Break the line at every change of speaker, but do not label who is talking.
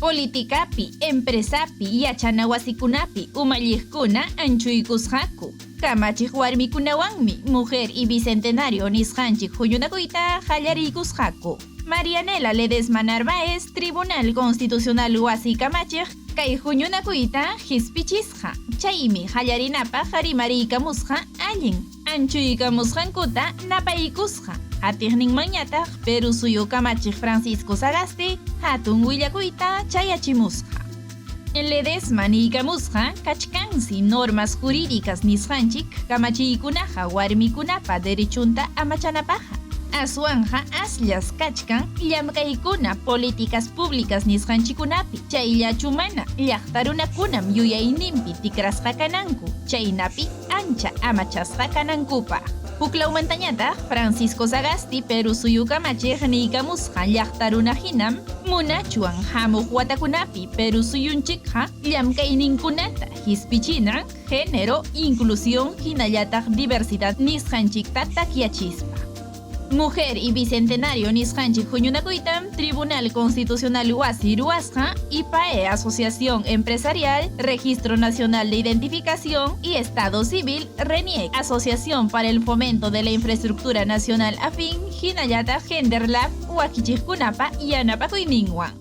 Politicapi, empresapi, yachana wasikunapi umalliqkuna anchuykusqaku. Kamachiq warmikunawanmi Mujer y Bicentenario nisqanchik huñunakuyta qallariykusqaku. Marianela Ledesma Narváez, Tribunal Constitucional wasi kamachiq, kay huñunakuyta hispichisqa, chaymi qallarinapaq rimariykamusqa allin anchuykamusqankuta napaykusqa. Qatiqninmanñataq Perú suyu kamachiq Francisco Sagasti hatun willakuyta chayachimusqa. Ledesma niykamusqa kachkansi normas jurídicas nisqanchik kamachiykunaqa warmikunapa derechunta amachanapaqqa. Aswanqa asllas kachkan llamk'aykuna políticas públicas nisqanchikkunapi, chayllachu mana, llaqta runakunam yuyayninpi tikrasqa kananku, chaynapi ancha amachasqa kanankupaq. Huklawmantañataq Francisco Sagasti Perú suyu kamachiq niykamusqa llaqta runa hinam munachwan hamuq watakunapi Perú suyunchikqa llamk'ayninkunata hispichinan género, inclusión hinallataq diversidad nisqanchikta takyachispa. Mujer y Bicentenario nisqanchik huñunakuytam Tribunal Constitucional wasi ruwasqa, IPAE Asociación Empresarial, Registro Nacional de Identificación y Estado Civil, RENIEC, Asociación para el Fomento de la Infraestructura Nacional Afín, hinallataq Gender Lab wakichiqkunapa yanapakuyninwan.